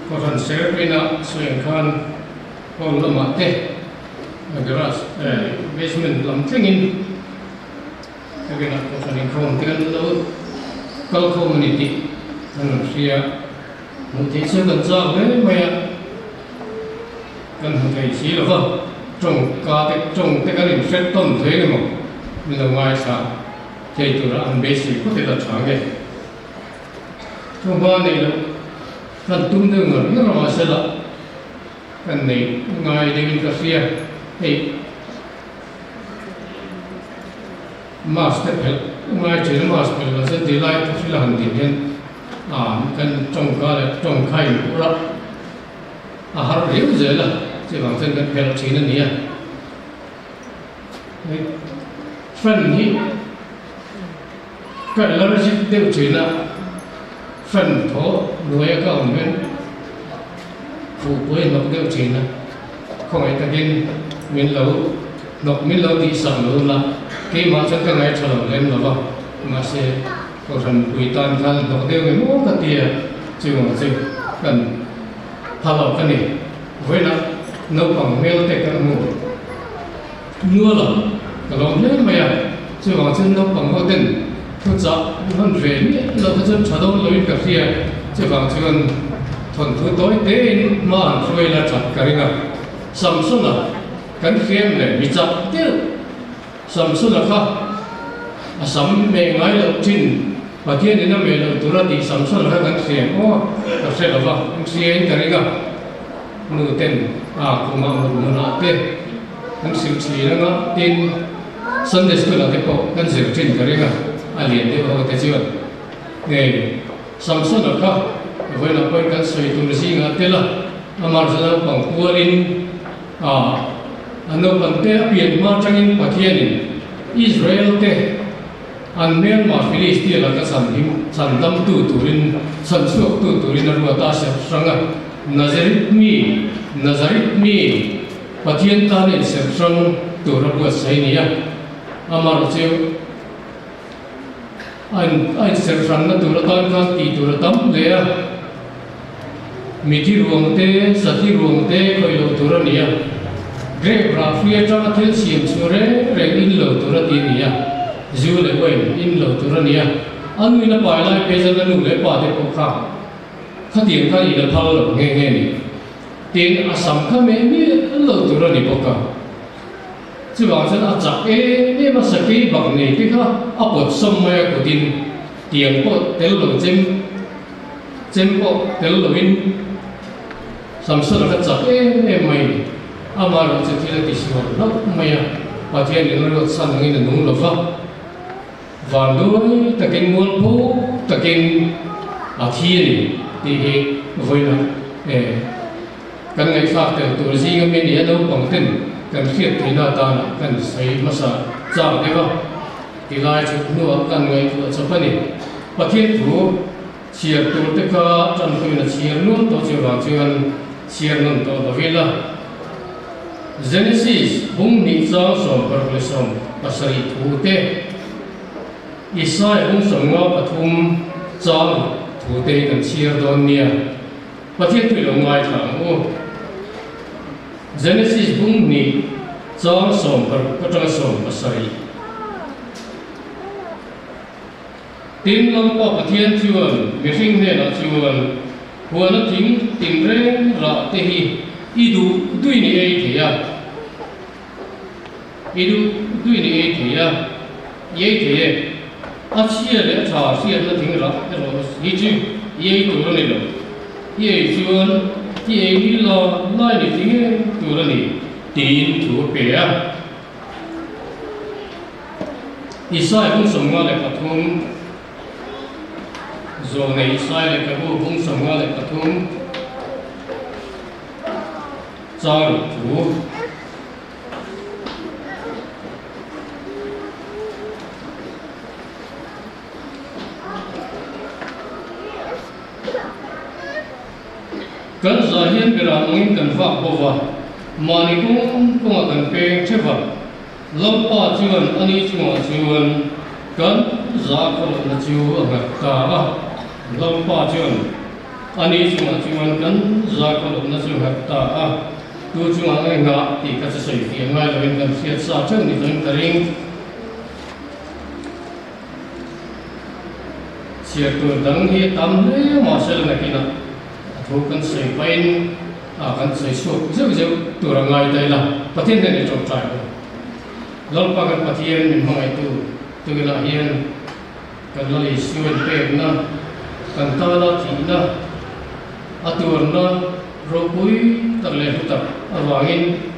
Kohhran Secretary-na sawi ang khan hall lamah te garage basement lam thlengin Hetiangah kohhran inkhawm te kan lo kal khawm a ni tih kan rawn hria. Hmuh theih chu kan chak hle mai a, kan hmu thei si lo va, tawngka te tawng te kan inhret tawn thei ang emaw min lo ngaithla thei tura an beisei phawt ila tha nge. Thuhma nei loh kan tum deuh ngar ngar a mahsela kan nei ngai deuhin ka hria hei. Mask te phelh ngai thin a, mask phelh loh chuan ti lai thu hril a han din hian kan tawngka leh tawngkha inpur a, a har riau zel a, chuvang chuan kan phelh thin a ni a. Hei fan hi ka allergic deuh thin a, fan thaw hnuaia ka awm hian fuhpui a hnawk deuh thin a. Khawngaih takin min lo hnawk min lo tihsak lo la, keimah chuan ka ngaihṭha lo lem lo va, mahse Kohhran pui tan khan hnawk deuh nge maw ka tia, chuvang chu kan pha lo ka ni. Vawiinah naupang hmel te kan hmu nual a, ka lawm hle mai a, chuvang chuan naupang ho ten thuchah hman ve miah lo kha chuan ṭha dawn loin ka hria, chuvang chuan Thawnthu tawi tein hma an hruai la that ka ring a, Samsona kan hriam leh mi chak deuh. Samsona kha a sam meh ngai loh thin, Pathianin a meh loh tur a tih Samsona kha kan hriam aw ka hre lo va, an hriain ka ring a, nu ten a khumah mut hmunah te an hrilh thin anga tin Sunday school ah te pawh kan zir thin ka ring a, a lian deuh ho te chuan hei. Samsona kha vawiinah pawhin kan sawi tur zingah tel a, amah chu naupang kualin a a naupang te a pian hma atangin Pathianin Israel te an hmelma Philistia laka chhanhim chhandamtu turin chhanchhuaktu turin a ruat a serh hrang a, Nazareth mi Nazareth mi Pathian tan a inserh hrang tur a buatsaih a ni a, amaherawhchu A inserh hranna tur atan khan tih tur a tam hle a, mithi ruang te, sathi ruang te khawih loh tur a ni a, grape rah hrui atanga thil siam chhuah reng reng in lo tur a ti a ni a, zu leh wine in lo tur a ni a, a nuin a pai lai phei chuan a nu leh pa te pawh kha khatiang khan in a phal lo nghe nghe a ni. Tin, a sam kha meh miah lo tur a ni bawk a. Chuvang chuan a chak em em a, sakei bak nei te kha a pawt sawm mai a kutin tiang pawh tel lo chem chem pawh tel loin Samsona kha chak em em mai a ni. Amaherawh chu thil a ti sual hlauh mai a, Pathian in a ruat san angin a nung lo va, van duai takin mualpho takin a thi a ni tih hi vawiinah eh. Kan ngaihthlak tel tur zinga mi nia naupang ten kan hriat theihna atana kan sawi hmasa chak deuh a, tilai chhut hnuah kan ngaihtuah chawp a ni. Pathian thu chhiar tur te kha tanpuiin a chhiar nual tawh chu vang chuan chhiar nawn tawh lo ila. Genesis bung hnih chang 67 thu te, Isaiah bung 53 chang thu te hi kan chhiar dawn nia. Pathian tui lo ngaithla ang u. Genesis bung hnih chang 60 atanga 70. Tin, Lalpa Pathian chuan mihring hnenah chuan, Huana thing tinreng rah te hi i duh duin i ei thei a, i duh duin i ei thei a, i ei thei e. A chhia leh a tha hriatna thing rah erawh hi chu i ei tur a ni lo. I ei chuan i ei ni la lai ni ti ngei tur a ni, tiin thu a pe a. Isai bung 53, Zawlnei Isai lehkhabu bung 53, Char thu. Kan zah hian berah angin kan vak bo va, mahni kawng kawngah kan peng theuh va. Lalpa chuan ani chungah chuan kan zah khawlhna chu a nghat ta a. Lalpa chuan. Ani chungah chuan kan zakhawlawmna chu nghat ta a, tu chungah nge nghah tih kha chu sawi fiah ngai loin kan hriat sa theuh ni tawhin ka ring. Chhiar tur dang hi a tam hle mahse la nakinah a thu kan sawi pahin a kan sawi chhuak zeuh zeuh tur a ngai ta ila Pathian hnenah i tawngtai ang. Lalpa kan Pathian min hmangaihtu tukinah hian kan la Isua inpekna, kan tana thihna, a tuarna ropui tak leh hlu tak avangin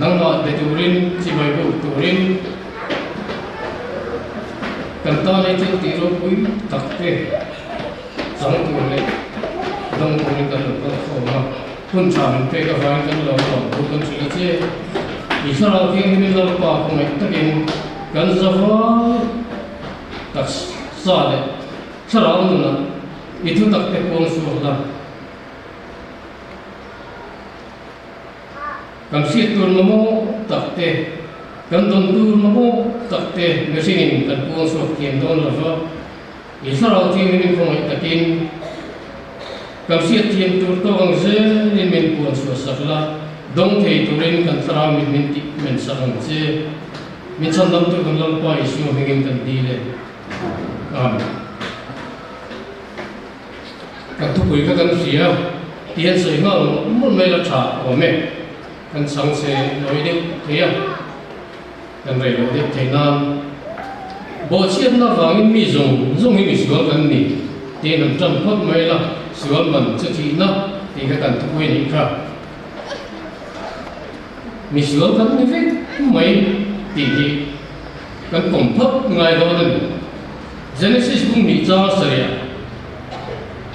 nangmah be turin, chibai buk turin kan tana i thil tih ropui tak te chang tur leh dawng turin kan lo kal khawm a. Hun tha min pek avangin kan lo lawm thu kan hrilh a che. I thlarau thianghlimin Lalpa khawngaih takin kan zavai taksa leh thlarau nunah i thutak te puang chhuak la. Kan hriat tur mamawh tak te, kan dawn tur mamawh tak te mihringin kan puang chhuak thiam dawn lo va. I thlarau thianghlimin khawngaih takin kan hriatthiam tur tawk ang zelin min puan chhuah sak la, dawng thei turin kan thlarau mit min tih men sak ang che. Min chhandam tur kan Lalpa Isua hmingin kan dil e. Amen. Kan thupui kha kan hria tih an sawi nghal mawlh mawlh mai la tha awm e. Kan chhang che nawi deuh thei a. Kan rei loh deuh thei nan bawhchhiatna avangin mi zawng zawng hi misual kan ni tiin an tan phawt mai la, sual man chu thihna tih kha kan thupui a nih kha. Misual kan ni vek mai tih hi kan pawm phawt ngai dawn a ni. Genesis bung hnih chang sarih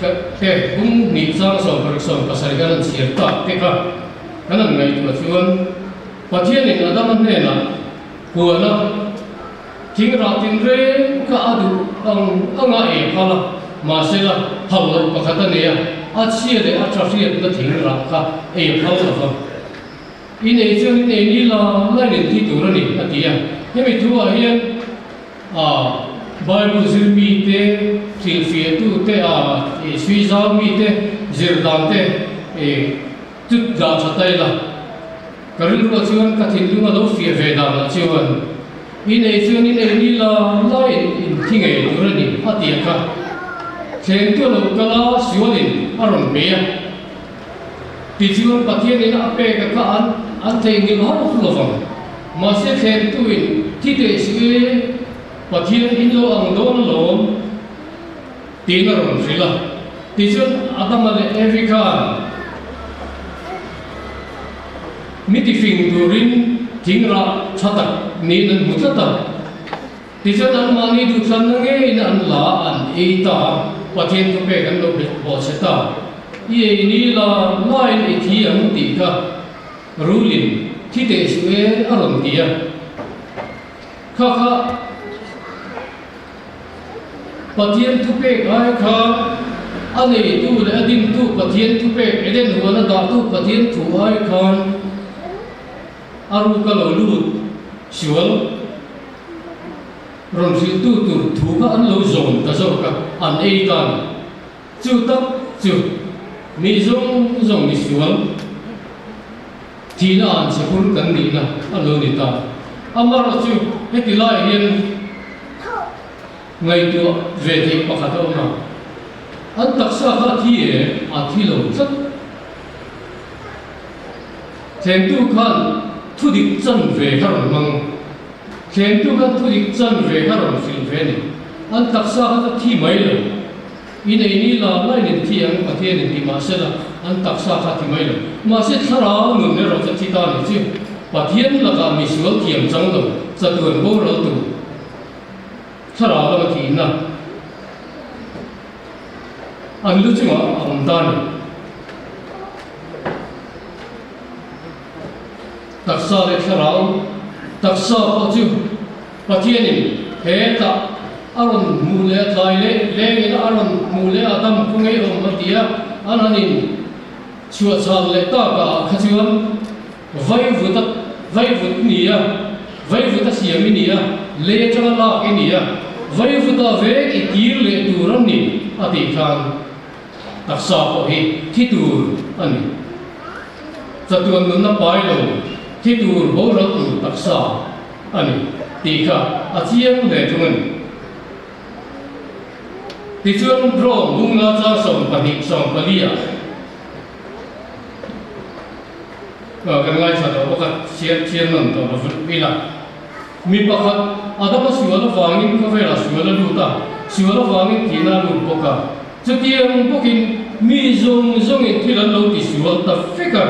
ah te bung hnih chang 27 kan han chhiar tak te kha kan han ngaihtuah chuan, Pathianin Adama hnenah huana thing rah tinreng kha a duh ang anga ei phal a, mahsela phal loh pakhat a nei a, a chhia leh a tha hriatna thing rah kha ei phal lo va. I nei chuan i nei ni la lain in thi tur a ni, a ti a. Hemi thuah hian a Bible zir mite, hrilhfiahtute, a chhui zau mite zir dan te Tut dah tha ta ila, ka rilruah chuan ka thinlung a lo fiah ve danah chuan i nei chuan i nei ni la laiin in thi ngei tur a ni a ti a kha. Thlengtu a lo kal a, sualin a rawn bei a. Tichuan Pathianin a pek a kha an an theihnghilh hauh lo vang. Mahse thlengtuin thi teh suh e, Pathian in lo ang dawn alawm. Tiin a rawn hrilh a. Tichuan Adama leh Evi khan mi tifing turin thing rah tha tak niin an hmu tlat a. Tichuan anmahni duhthlanna ngeiin an la an ei ta a, Pathian thupek an lo bet bawh che ta. I ei ni la laiin i thi ang tih kha rulin thi teh suh e a rawn ti a. Kha kha. Pathian thupek ai kha a neitu leh a dintu Pathian thupek Eden huan a dahtu Pathian thu ai khan a ruka lo lut sual rawn hrilhtu tur thu kha an lo zawm ta zawk a, an ei ta a ni. Chu tak chu mi zawng zawng misual thihna an chhe hur kan nihna a lo ni ta. Amaherawhchu heti laiah hian ngaihtuah ve theih pakhat a awm a, an taksa kha a thi e, a thi lo tlat. Thlengtu khan thudik chan ve kha rawn hmang. Thlengtu khan thudik chan ve kha rawn hrilh ve a ni. An taksa kha chu thi mai lo. I nei ni la lain in thi ang Pathian in ti mahsela an taksa kha thi mai lo. Mahse thlarau nun erawh chu thi ta ni chu Pathian lakah misual thiam chang lo chatuan boral tur thlarau lama thihna an lu chungah a awm ta ni. Taksa leh thlarau taksa pawh chu Pathianin hetah a rawn hmuh leh a tlai leh lengin a rawn hmuh leh a dam khaw ngei awm a ti a, an han in chhuah chhan leh tak ah kha chuan vaivut a vaivut i ni a, vaivut a siam i ni a, lei atanga lak i ni a, vaivut ah vek i kir leh tur a ni a tih khan. taksa pawh hi thi tur a ni. Chatuan nunna pai lo, thi tur boral tur taksa a ni tih kha a chiang hle thung a ni. Tichuan Rome bunga chang 12 14 ah kan ngaithla tawh bawk a, chhiar chhiar nawn tawh lo ila. Mi pakhat Adama sual avangin khawvelah sual a lut a, sual avangin thihna a lut bawk a. Chutiang bawkin mi zawng zawngin thil an lo tisual ta vek a.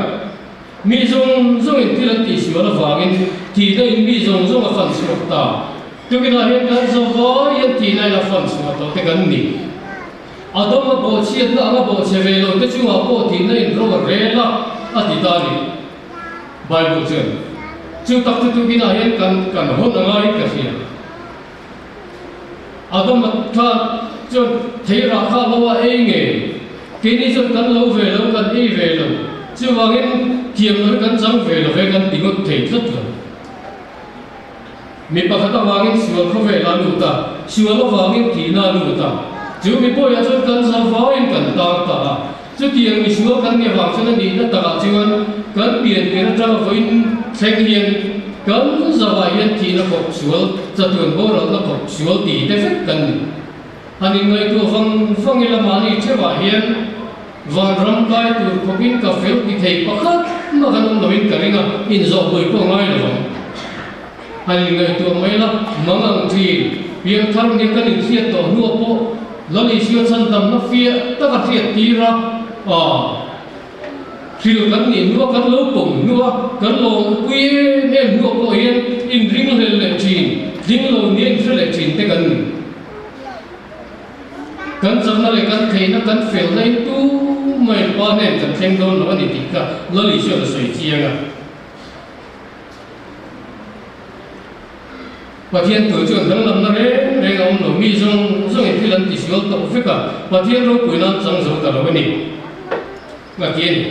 Mi zawng zawngin thil an tihsual avangin thihna in mi zawng zawng a fan chhuak ta. Tukinah hian kan zawvai hian thihna in a fan chhuah tawh te kan ni. Adama bawhchhiatna anga bawhchhe ve lo te chungah pawh thihna in ro a rel a, a ti ta a ni. Bible chuan, Chu tak chu tukinah hian kan kan hawn a ngaiin ka hria. Adama kha chuan theirah kha lo a ei nge? Keini chuan kan lo ve lo, kan ei ve lo. Chuvangin thiam lo hi kan chang ve lo ve, kan ti ngawt thei tlat lo. Mi pakhat avangin sual khawvel a lut a, sual avangin thihna a lut a. Chu mi pawiah chuan kan zavaiin kan tar ta a. Chutiang mi sual kan nih avang chuan a nihna takah chuan kan pian pian atanga vawiin thleng hian kan zavai hian thihna khawp sual, chatuan boralna khawp sual ti te vek kan ni. Han inngaihtuah vang vang ila mahni theuhah hian vanram kai tur khawpin ka fel ti thei pakhat mah kan awm loin ka ring a, inzawhpui pawh ngai lo ang. Han inngaihtuah mai la, mang ang thin, piangthar nia kan inhriat tawh hnuah pawh Lal Isua chhandamna fiah taka hriat tir a, aw, hril kan nih hnua kan lo pawm hnua kan lawm pui em em hnuah pawh hian inringhlel leh thin, tling lo nia inhre leh thin te kan ni. Kan chakna leh kan theihna kan felna in tu mai Pa hnen kan thleng dawn lo a ni tih kha Lal Isuan a sawi chiang a. Pathian tur chuan danglamna reng reng a awm lo, mi zawng zawngin thil an tisual tawh vek a, Pathian ropuina an chang zo ta lo a ni. Ka ti a ni.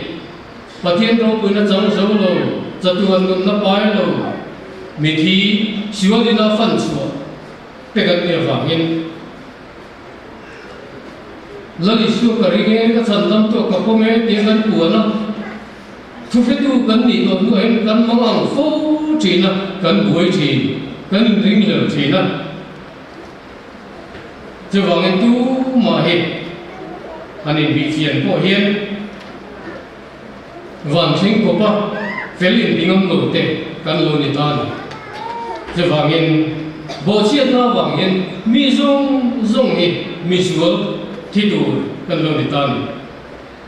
Pathian ropuina chang zo lo, chatuan nunna pai lo, mithi sualin a fan chhuah te kan nih avangin Lal Isua ka ring e, ka chhandam tawh ka pawm e tia kan puan a. Thuhretu kan nih tawh hnuah hian kan mang ang fo thin a, kan buai thin, kan inringhlel thin a. Chuvangin tumah hi han inbihchian pawh hian van thleng kawpa fel inti ngam lo te kan lo ni ta a ni. Chuvangin bawhchhiatna avang hian mi zawng zawng hi misual thi tur kan lo ni ta a ni.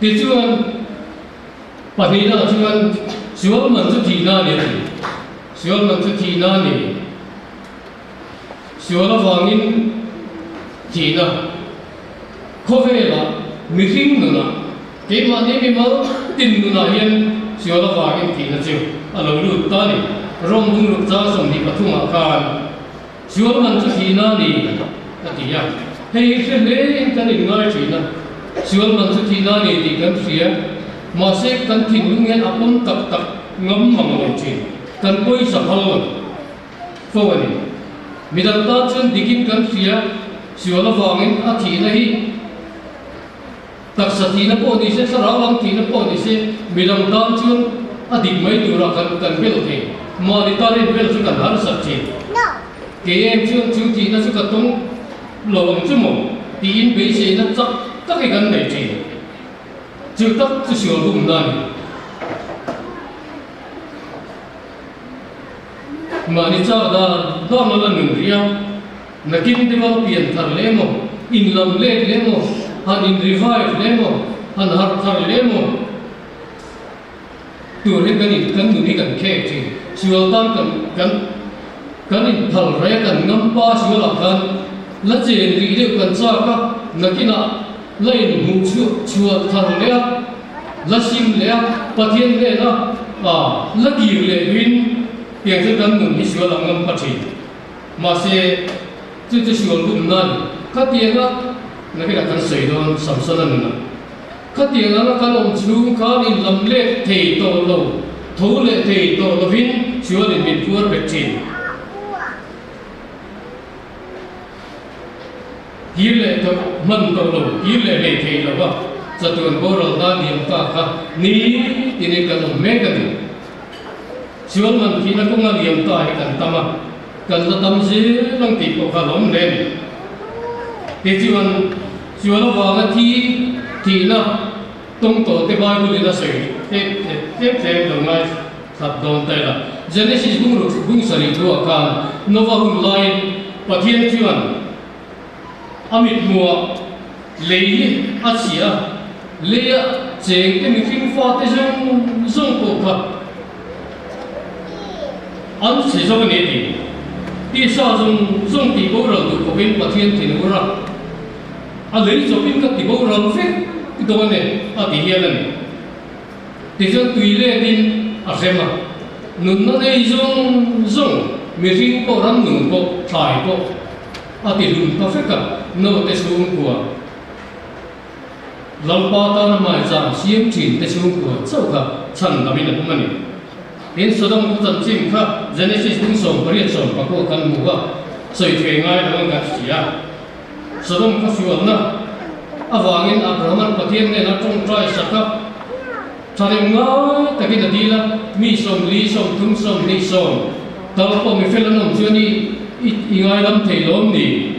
Tichuan. Pahnihna chuan sual man chu thihna a ni a ti. Sual man chu thihna a ni. Sual avangin thihna khawvelah mihring nunah keimahni mimal tin nunah hian sual avangin thihna chu a lo lut ta a ni. Rom bungruk chang 23 ah khan sual man chu thihna a ni a ti a. Hei hi hre hlein kan inngai thin a. Sual man chu thihna a ni tih kan hria. Mahse, kan thinlung hian a pawm tak tak ngam mang lo thin. Kan pawisa phal lo fo a ni. Midang tan chuan dikin kan hria, sual avangin a thihna hi taksa thihna pawh ni se, thlarau lam thihna pawh ni se, midang tan chuan a dik mai turah kan kan bel thei. Mahni tan inbel chu kan harsat thin. Kei em chuan chu thihna chu ka tawng lo ang chu maw tiin beiseina chak tak hi kan nei thin. Chu tak chu sual bumna a ni. Mahni chak dan dan a la nun rih a, nakin te val pian thar leh emaw, in lam let leh emaw, han in revive leh emaw, han harh thar leh emaw tur hi kan in kan nun hi kan khek thin. Sual tan kan kan kan in phal rei a, kan ngam pa sualah khan la chen rih deuh kan chak a, nakinah La inhmuh chhuah thar leh a, la sim leh a, Pathian hnena la kir leh duhin tiang chu kan nun hi sual ang ngam pha thin. Mahse, chu chu sual bumna a ni. Khatianga nakinah kan sawi dawn Samsona nunah. Khatiang anga kan awm chhung khan inlam let thei tawh lo, tho leh thei tawh lovin sualin min phuar bet thin. Kir leh tawh hman tawh lo, kir leh hlei thei lo va. Chatuan boral na liam ta kha ni tinin kan awm mek a ni. Sual man thihna kawnga liam ta hi kan tam a, kan la tam zel ang tih pawh kha a lawm hle a ni. Tichuan, sual avanga thi thihna tawng tawh te Bible in a sawi tlem tlem tlem lo ngai that dawn ta ila. Genesis bungruk bung sarih thuah khan Nova hun laiin Pathian chuan A mithmuah lei hi a chhia a, leia cheng te mihring fate zawng zawng pawh kha an chhe zawk a ni a ti. Tisa zawng zawng tih boral duh khawpin Pathian thin ur a, a lei chawpin ka ti boral vek dawn e a ti hial a ni. Tichuan tui letin a hrem a, nunna nei zawng zawng, mihring pawh ramnung pawh, thlai pawh a ti hlum ta vek a, naute chhungkua, Lalpa tana maicham siam thin te chhungkua chauh kha chhan lamin a awm a ni. Tin, Sodom khaw chanchin kha Genesis tung 18 14 kan hmu a, sawi thei ngai lo ang kan hria. Sodom khaw sualna avangin Abrahaman Pathian hnenah tawngtai sak a, thanem ngai takin a dil a, mi 40, 30, 20, 10 tal pawh mi fel an awm chuan i i ngaidam thei lawm ni?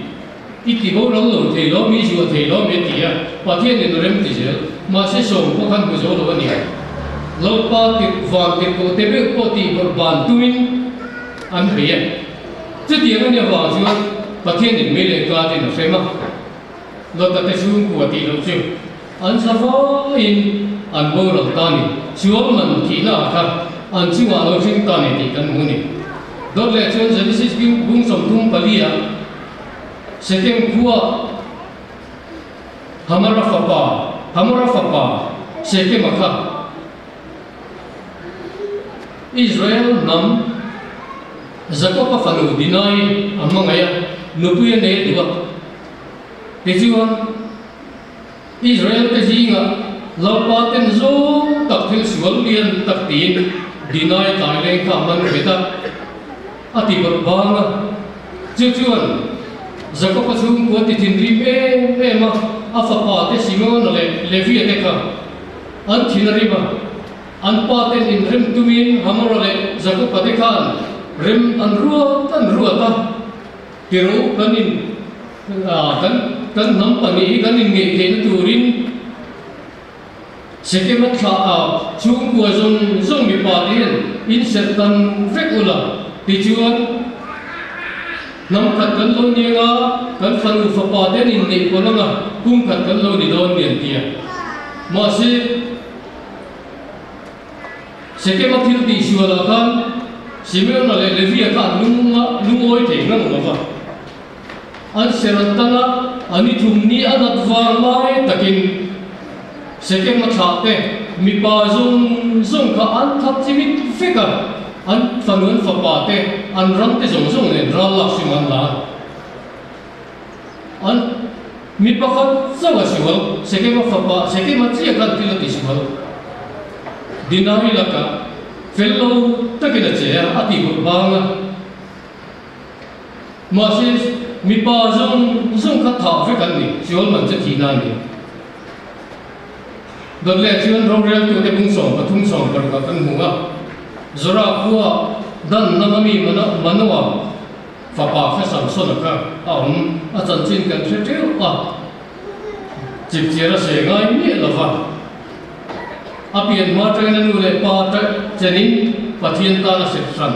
I ti boral lo thei lawm, i zuah thei lawm e ti a, Pathianin a rem ti zel. Mahse sawm pawh khan hmu zo lo a ni. Lalpa tirh van tirh pawh te meuh pawh tih bawrh ban tumin an bei a. Chutiang a nih avang chuan Pathianin mei leh ka tin a hrem a, Lota te chhungkua tih loh chu an zavaiin an boral ta ni, sual man thihna ah kha an chungah lo hring ta ni tih kan hmu a ni. Dawt leh chuan Genesis bung 34 ah Shekem khua Hamara fapa Hamara fapa Shekema kha Israel hnam Jakob-a fanu Dinai a hmangaih a, nupui a nei duh a. Tichuan, Israel-te zingah Lalpa ten zawng tak thil sual lian tak tiin Dinai tlai leng kha a man bet a, a ti bawrh bang a. Chu chuan Jakob-a chhungkua ti thinrim em em a, a fapa te Simeon-a leh Levi-a te kha an thin a rim a. An pa ten inrem tumin Hamora leh Jakoba te khan rem an ruat an ruat a, Tiro kan in kan kan hnam pahnih hi kan inngeih theihna turin Shekema thlah a chhungkua zawng zawng mipa te hian inserh tan vek ula tichuan hnam khat kan lo ni anga kan fanu fapa te an inneih pawlh anga kum khat kan lo ni dawn ni an ti a. Mahse. Shekema thil tih sualah khan Simeona leh Levia kha an lunga lungawi thei ngang lo va. An ser an tan a, a ni thum ni a nat vang lai takin Shekema thlah te mipa zawng zawng kha an that chimit vek a, an fanu an fapa te an ram te zawng zawng nen ral lak hrim an la a. An mi pakhat chauh a sual, Shekema fapa Shekema chiah khan thil a ti sual. Dinari lakah fel lo takin a che a, a ti bawrh bang a. Mahse, mipa zawng zawng kha thah vek an ni, sual man che thihna a ni. Dawt leh chuan roreltute bung 13 16 ah kan hmu a, Zora khua Dan lama mi Manoa, Fapa kha Samson-a kha a awm, a chanchin kan hre teuh a, chipchiar a sawi ngai miah lo va. A pian hma atangin a nu leh pa chenin Pathian tan a hrep hran,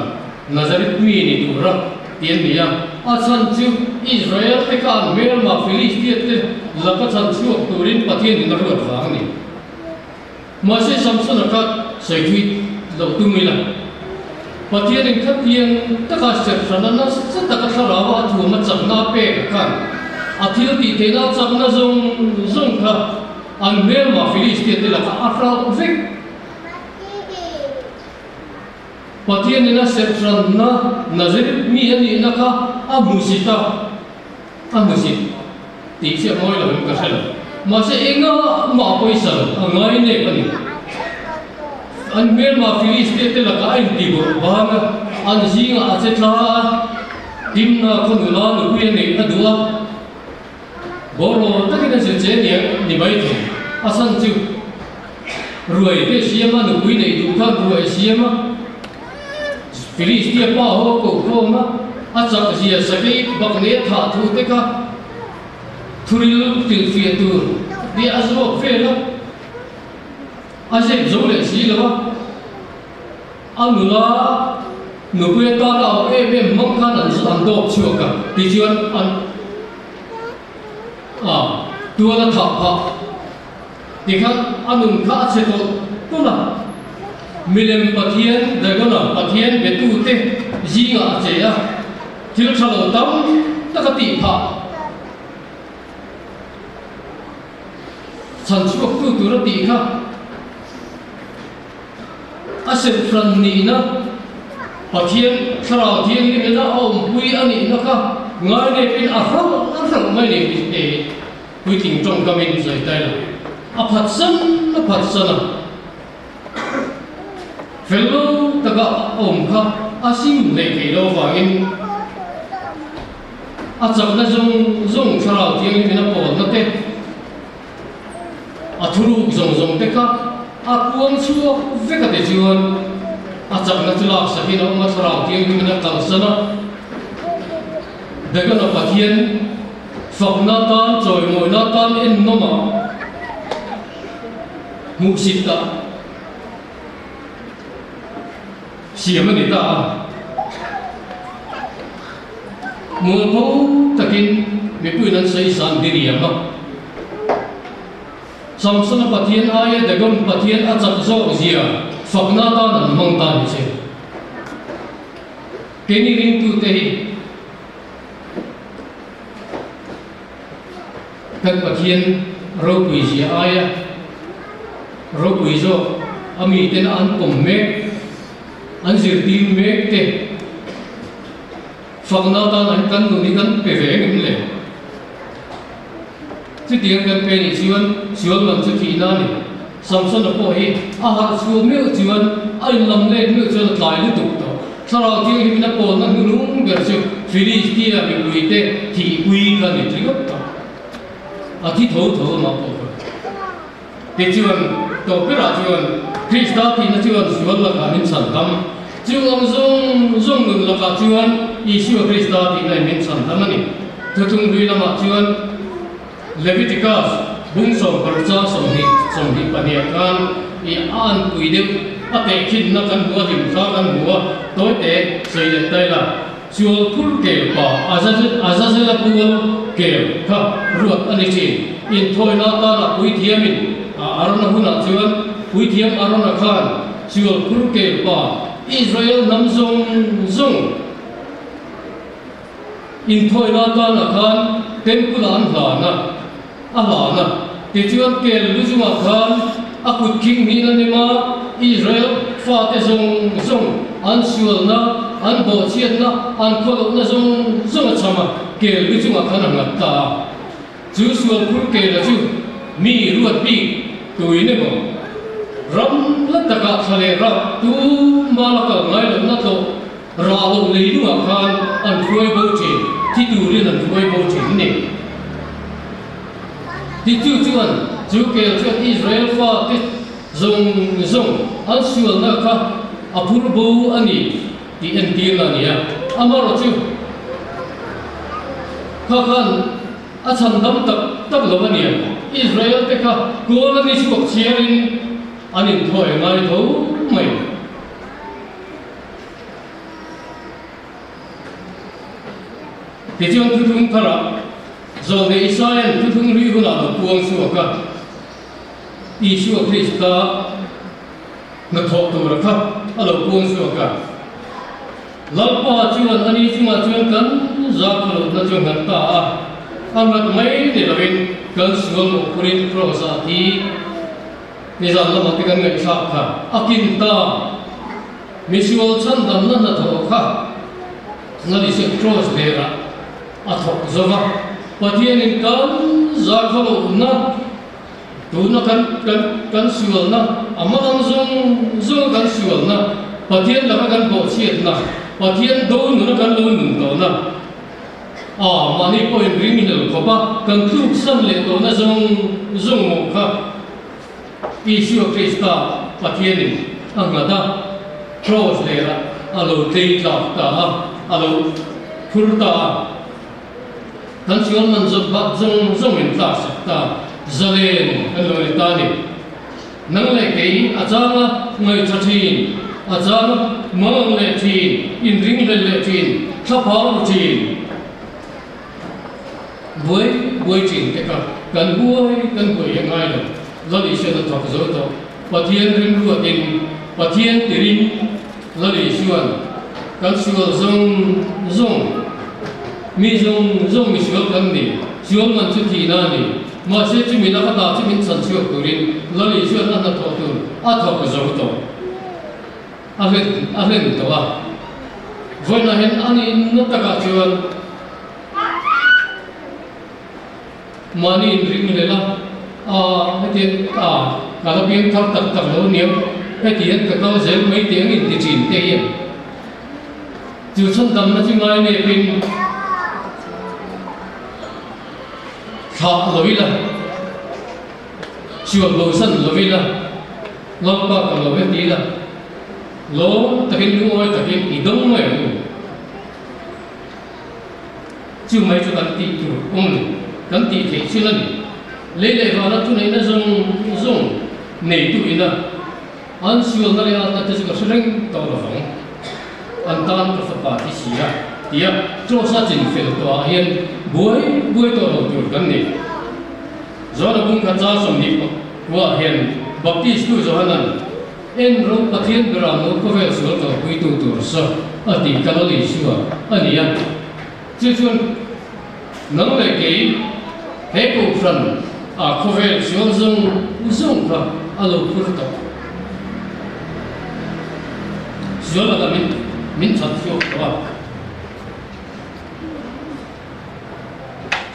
Nazareth mi ni tura ti an ni a. A chhan chu Israel te kha an hmelma Philistia te laka chhan chhuak turin Pathianin a ruat vang a ni. Mahse Samson-a kha sawi thui loh tum ila, Pathianin khatiang taka serhhrana nasa taka thlarau a thuam a chakna a pek khan a thil tih theihna a chakna zawng zawng kha an hmelma Philistia te lakah a hralh vek. Pathianin a serhhranna Nazareth mi a nihna kha a hmusit a. A hmusit tih chiah mawi lo in ka hre lo. Mahse enga mah pawisa lo a ngai nep a ni. An hmelma Philistia te lakah a inti bawrh bang a, an zingah a che tla a, Timna khaw nula nupui a neih a duh a, bawraw takin a zir che nia ni mai thei. A chhan chu ruai te siam a, nupui neih duh khan ruai a siam a, Filistia pa ho a koh khawm a, a chak zia sakei bak nei a thah thu te kha thuril hrilhfiah tur te a zawk vel a, a zep zo leh si lo a. A nula nupui atana a awm em em hmang khan an an dawp chhuak a, tichuan an a tual a thah phah. Tikhan a nun kha a chhe tawlh tawlh a, milem Pathian Dagona Pathian betute zingah a che a, thil tha lo tam tak a tih phah. Chhan chhuaktu tur a tih kha. A serhhran nihna, Pathian Thlarau Thianghlim ina a awmpui a nihna kha ngainepin a hralh a hralh mai ni tih te hi puitling tawngkamin sawi ta ila. A phatsan a phatsan a, fel lo taka a awm kha a sim hleih theih lo avangin a chakna zawng zawng Thlarau Thianghlim ina pawlna te, A thuruk zawng zawng te kha a puang chhuak vek a ti chuan a chakna chu laksakin a awm a, thlarau thianghlimin a kalsan a. Dagona Pathian fakna tan chawimawina tan ennawm a hmuhsit a siam a ni ta a. Mualpho takin mipuiin an sawi zan diriam a. Samsona Pathian aia Dagon Pathian a chak zawk zia fakna atan an hmang ta ni che. Keini ringtute hi kan Pathian ropui zia aia ropui zawk a mitena an pawm mek, an zirtir mek te, Fakna atan an kan nun hi kan pe ve engem le? Chutiang kan pe nih chuan sual man chu thihna a ni. Samsona pawh hi a harh chhuah meuh chuan a inlam let meuh chuan a tlai lutuk tawh. Thlarau Thianghlimin a pawlna hnulung ber chu Filistia mipuite thihpui kha ni ringawt tawh. A thi tho tho amah pawh kha. Tichuan, tawpberah chuan Krista thihna chuan sual lakah min chhan tam. Chung ang zawng zawng nun lakah chuan Isua Krista thihna in min chhan tam a ni. Thuthung hlui lamah chuan Leviticus bung 16 chang 20 25ah khan i a anpui deuh a tehkhinna kan hmu a, hlimthla kan hmu a, tawite sawi leh ta ila. Sual phur kel pa Azazela pual kel kha ruat a ni thin. Inthawina atana puithiamin Arona hunah chuan puithiam Arona khan sual phur kel pa Israel hnam zawng zawng inthawina atana khan temple ah an hlan a, a hlan a. Tichuan kel lu chungah khan a kut khing hnin a nem a, Israel fate zawng zawng an sualna, an bawhchhiatna, an khawlohna zawng zawng a cham a, kel lu chungah khan a nghat ta a. Chu sual phur kela chu mi ruat bik tuin emaw, ram la takah thla leh rah tuma la kal ngai lohna tlawh rah loh leilungah khan an hruai bo thin, thi turin an hruai bo thin a ni. Titu chuan chu kel chuan Israel fate zawng zawng an sualna kha a phur bo a ni tih entirna a ni a. Amaherawhchu chu kha khan a chhan dam tak tak lo a ni a, Israel te kha kawl a ni chhuak chhiarin an inthawi ngai tho mai. Tichuan thuthlung tharah Zawlnei Isaia'n thuthlung hlui hunah lo puang chhuak a, Isua Krista hnathawh tura kha a lo puang chhuak a. Lalpa chuan ani chungah chuan kan zahkhalohna chu nghat ta a, a nghat mai ni loin kan sual mawhphurin Kraws-ah thi nizan lamah te kan ngaihthlak kha a kin ta. Misual chhandamna hnathawh kha Nalisep Kraws derah a thawk zo va, Pathianin kan zahkhaw lohna, tuna kan kan kan sualna, a hmalam zawng zawng kan sualna, Pathian laka kan bawhchhiatna, Pathian do nuna kan lo nun tawhna, a mahni pawhin ring hlel khawpa kan tluksan leh tawhna zawng zawng mawh kha. Isua Krista Pathianin a nghat a, Kraws lerah a lo tlei tlak ta a, a lo phur ta a. Kan sual man zawt bak zawng zawng in tlak sak ta, zalen kan lo ni ta a ni. Nang leh kei a chang a ngaihṭha ṭhin, a chang a mangang leh ṭhin, inringhlel leh ṭhin, thlaphang ru ṭhin. Buai buai ṭhin te kha kan buai kan buai hi ngai lo. Lal Isuan a thawk zo tawh. Pathian rimruatin, Pathian tirin Lal Isuan kan sual zawng zawng, mi zawng zawng misual kan ni, sual man chu thihna a ni. Mahse chumi laka ta chu min chhan chhuak turin Lal Isuan a hnathawh tur a thawk zo tawh. A hlen a hlen tawh a. Vawiinah hian a nihna takah chuan mahni inring leh la, Aaa, hetiang a ka la piang thar tak tak lo aniang, heti hian ka kal zel mai tih ang inti thin te hian chu chhandamna chu ngai nepin thlah lo ila, sual bosan lo ila, Lalpa ka lo heti ila, lawm takin lungawi takin i dawng mai ang u. Chu mai chu kan tih tur awm lo, kan tih theih thil a ni. Lei leh vana thuneihna zawng zawng neitu ina an sualna leh atna te chu ka hre reng tawh lo vang. An tan ka fapa thi si a, tia Kraws-a chin fel tawhah hian buai buai tawh lo tur kan ni. Johana bung kha char 20 kuah hian Baptistu Johanan, En ro Pathian berah maw khawvel sual kalpuitu tur sa a tih ka Lal Isua a ni a. Chu chuan nang leh kei he kohhran ah khawvel sual zawng zawng kha a lo phur tawh. Sual lakah min min that chhuak tawh a.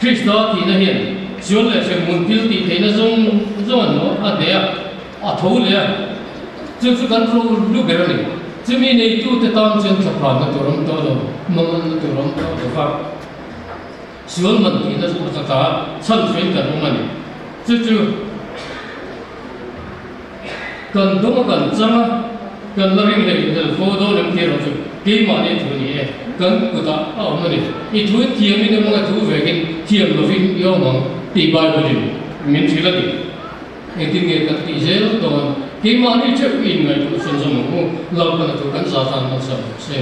Krista tihna hian sual leh hremhmun thil tih theihna zawng zawng an hmuh a hneh a, a tho leh a, chu chu kan ro lu ber a ni. Chumi neitute tan chuan thlaphanna tur awm tawh lo, hmanganna tur awm tawh lo va, sual man tihna chu a tla ta a, chhan fein kan awm a ni. Chu chu kan dawng a kan chang a, kan la ring leh hlel fo dawn em tih erawh chu keimahni thu a ni e, kan kutah a awm a ni. I thu in thiamin emaw ka thu vekin thiam lovin i awm ang tih Bible in min hrilh a ni. Engtin nge kan tih zel dawn? Keimahni theuh i inngaihtuah chhunzawm ang u, Lalpana thu kan za tan hmasa bawk se.